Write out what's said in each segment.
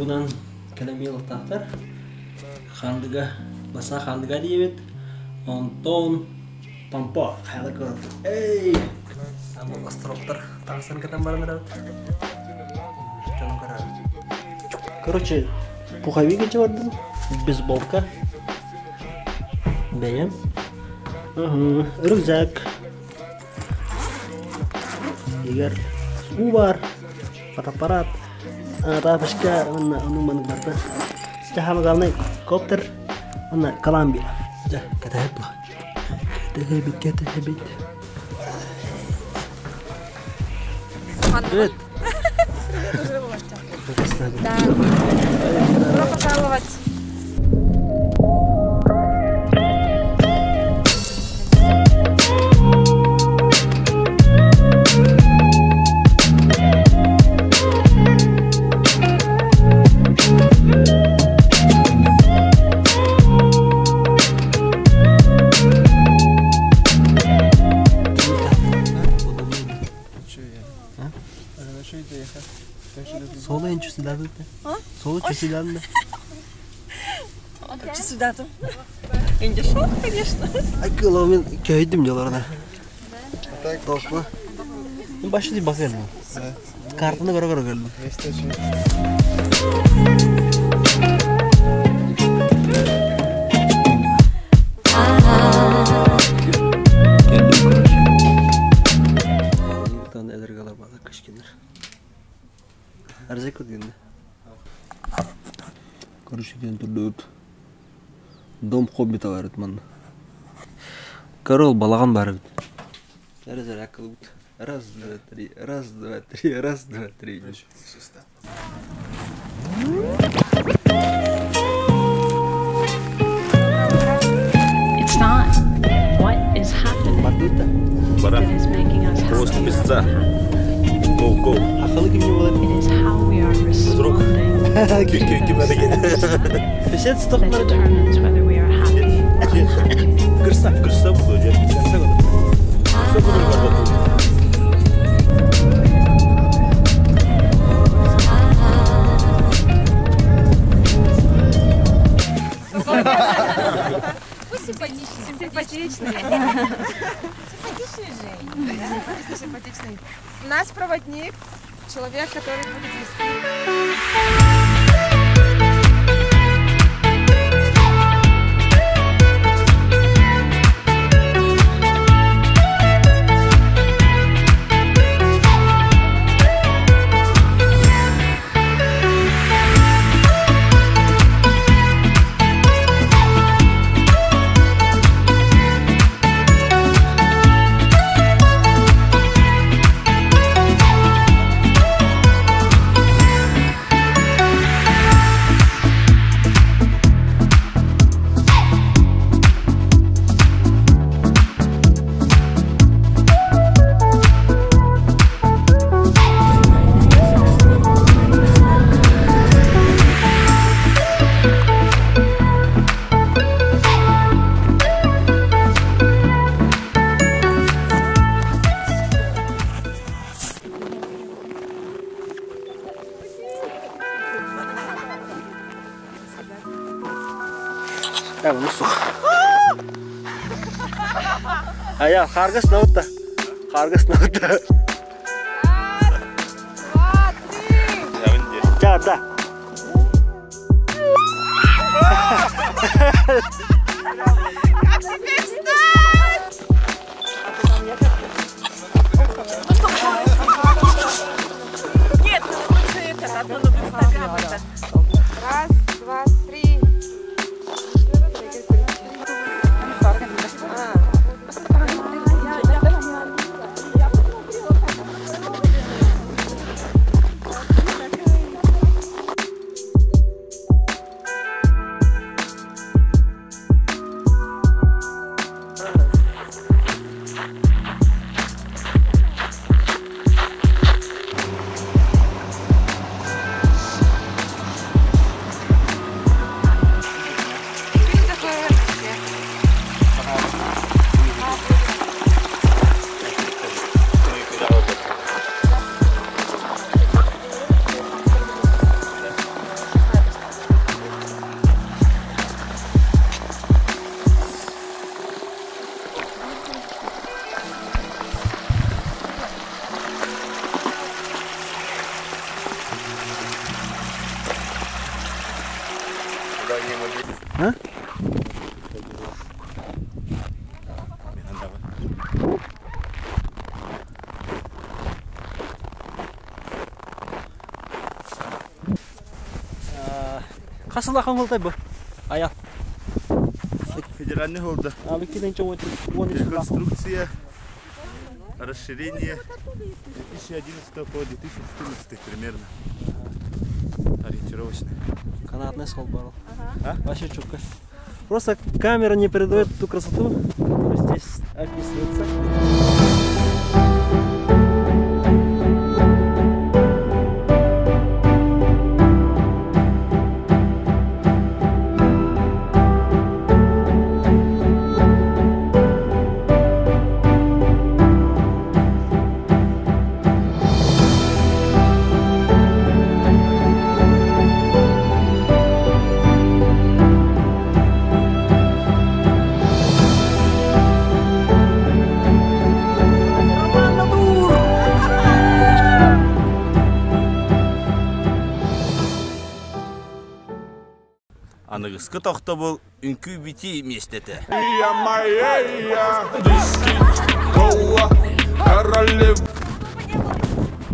Уунан кэлэн ылтахтар. Хандыга, баса Хандыга диэбит. Онтон Томпо хайалар көрөр. Эй! Бу островтар таҥсан кэтэн баран эрэбит. Дьону көрөр. Короче, пуховик ичи бардым. Бейсболка. Бэйэм. Рюкзак. Егер уу бар, фотоаппарат, тапочка, уонна ону маннык барда. Самое главное, коптер, уонна Колумбия. Дьэ, кэтэһэбит буо. Кэтэһэбит, кэтэһэбит. Привет. Да. Добро пожаловать. Соло энчүсүдадыта. Соло чүсүдадында. Чүсүдатым. Инде шок, конечно. Акылы мен көйдүм жолорuna. Толку. Башы bakıyorum. Картаны көрө көрө келдим. Келдим, короче. Таны эдергалар бар, кышкенер. Арзек дегенде. Короче, ден турдут. Дом хоббита бар манна. Корол балаган бар бит. Раз, раз, раз, два, три, раз, два, три, раз, два, три. It's not what is happening Бардыта. that is making us Хвост happy or песца. unhappy. Go, go. Акылы кимне болот? It is how we are responding to Ким those надо events Песец that токмар. determines whether we are happy or unhappy. Кырса. Кырса буду, я. Кырса болот. Кырса буду, барбату. Пусть симпатичный. Симпатичный. Симпатичный же. Да? Симпатичный. У нас проводник, человек, который будет вести. Так, ну сух. А я харгас наута. Харгас наута. Раз, два, три. Да, да. Как теперь встать? Нет, лучше это, а то в Инстаграм это. Раз, два, три. Здание модели. А? Хас улахан буолтай бу? Ая. Федеральный холда. А вы киден чего Реконструкция, расширение 2011 по 2014 примерно. Ориентировочно. Канатный сол барыл. А? Вообще четко. Просто камера не передает ту красоту, которая здесь описывается. Аныгыскы тохтобул үҥкүү битии миэстэтэ.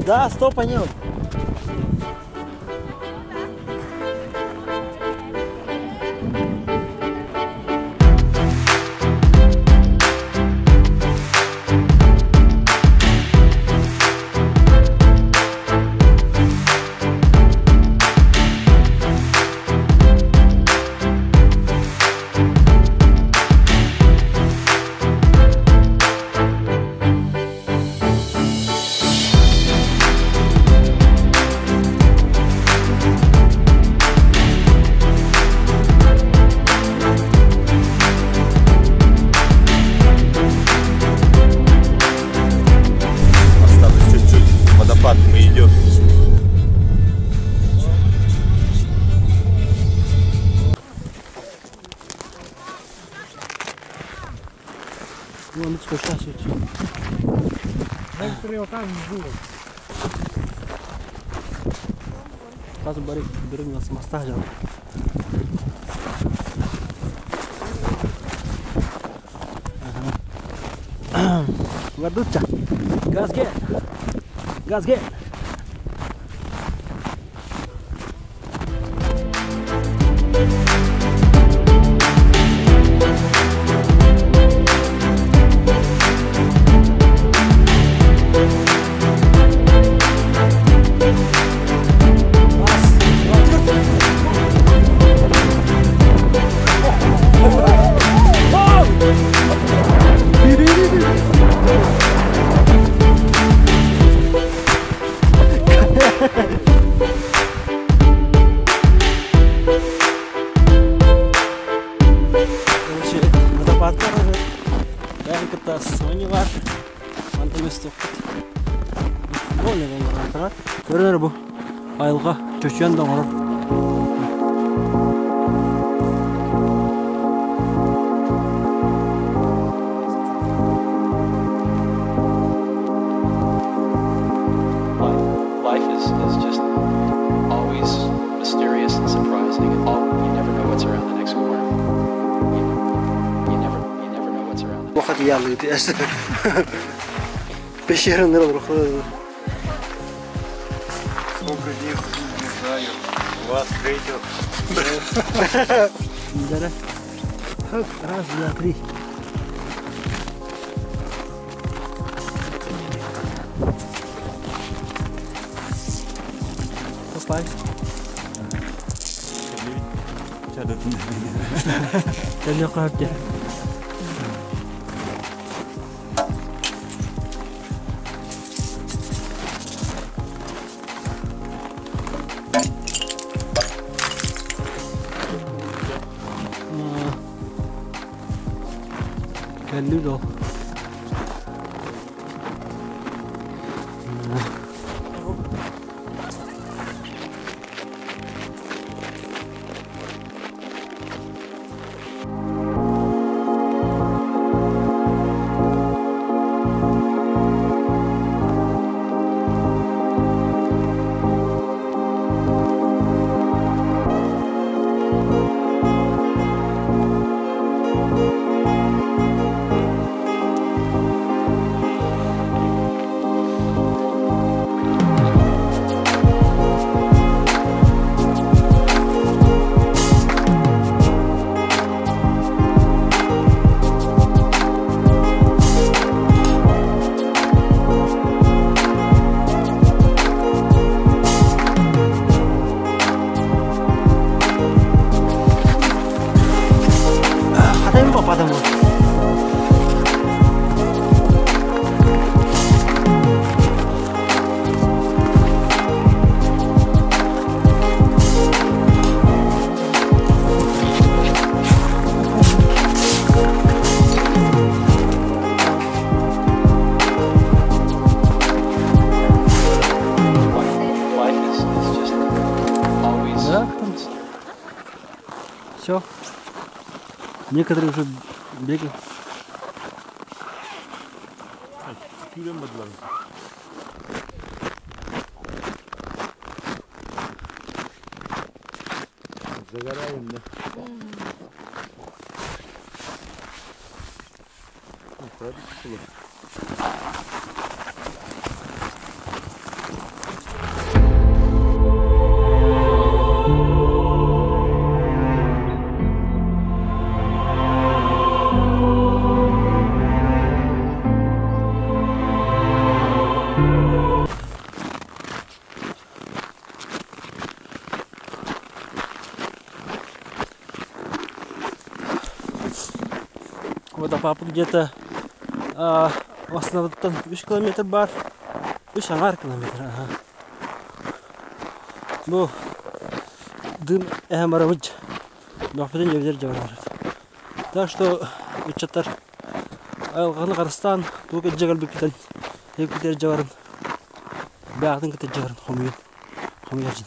Да, стопа не было. Осталось чуть-чуть. Водопад, мы идем. Вон, сейчас Сразу барик берем нас моста взял. Вардутча. Газ ге. Газ ге. Раз, два, три. Короче, водопад Бәрін Sony бар. Мантан өстіп. Более Көрінер бұл. Айылға чөчен доңырыр. Life is just always mysterious and surprising. And you never know what's around the next corner. You never know what's around the Вақыт ялы диэс. Пещера нырыл рухы. Сколько дней ходил, не знаю. Вас встретил. Да. Раз, два, три. Послай. Тәлі қойып Кәлі жол. Папа домой. Life is just always Да, там все. Некоторые уже бегают. Күүрэн бадылар. Загораем, да? Ну, правда, было. Вот, а папа где-то в основном 3 километр бар. 3,5 километр, ага. Бу дым эмарович. Так что ыччаттар айылҕаны харыстаан тугу дьагалбыккытан эккитер жабарын баатын кытта жабарын хомуйун хомуйажын.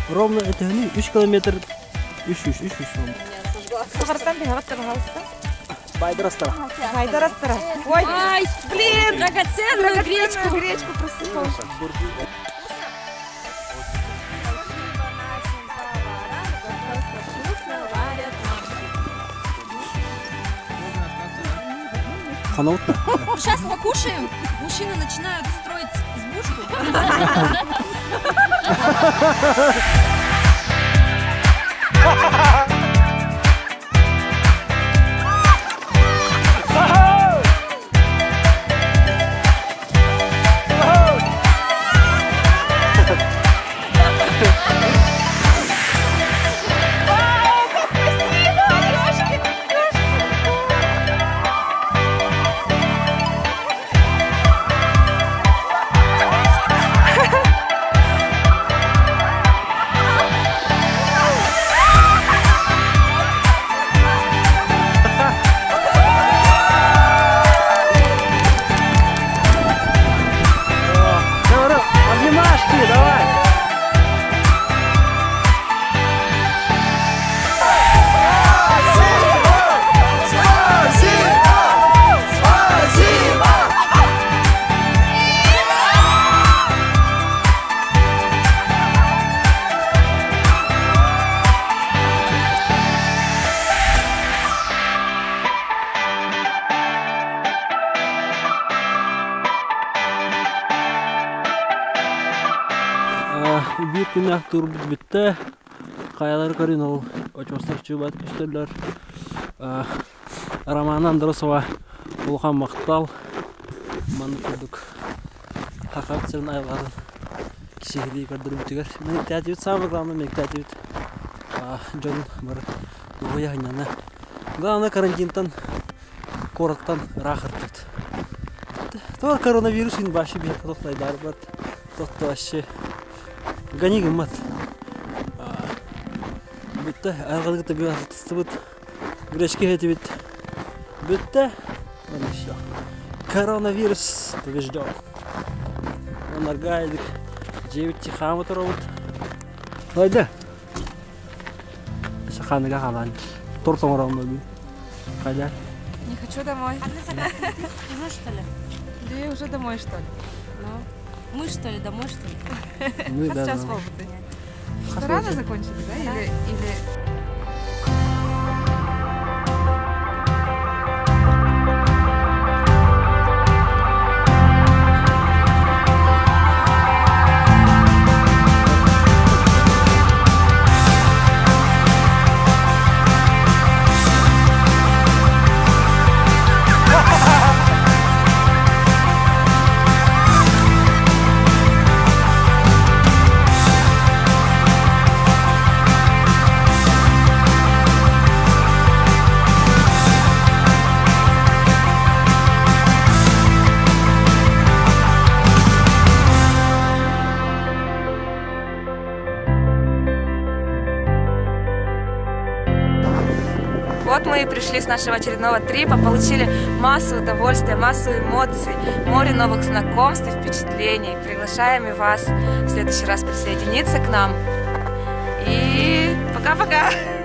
Ровно это 3 километр 3 3 3 3 Сахартан бегават, пожалуйста. Байдарастара. Байдарастара. Ой, Ай, блин, драгоценную гречку. Гречку просыпал. Сейчас покушаем. Мужчины начинают строить избушку. Обнимашки, давай! Спасибо! Спасибо! Биир күннээх туурбут бүттэ. Хайалары көрүн ол очуостар чуубат көстөллөр. Романа Андросова улахан махтал. Манна курдук хахат сирин айылҕатын киһилии көрдөрбүтүгэр. Мектатибит самое главное мектатибит дьон бары дуһуйа ханньана. Главное карантинтан куораттан ыраахыртыбыт. Тор коронавирус ин башы бир тохтайдар бат. Тохто вообще гони гыммат. Бүттэ, айылҕаны бир тыстыбыт. Гречке хетибит. Бүттэ. Вот и все. Коронавирус побежден. Он аргайдык. 9 тихамы туробут. Хайда. Саханыга халан. Торт оҥоромно би. Хайда. Не хочу домой. Уже что ли? Да уже домой, что ли? Ну, мы что ли, домой что ли? Мы да. Сейчас опыты. Что, рано закончили, да? Или... Вот мы и пришли с нашего очередного трипа, получили массу удовольствия, массу эмоций, море новых знакомств и впечатлений. Приглашаем и вас в следующий раз присоединиться к нам. И пока-пока!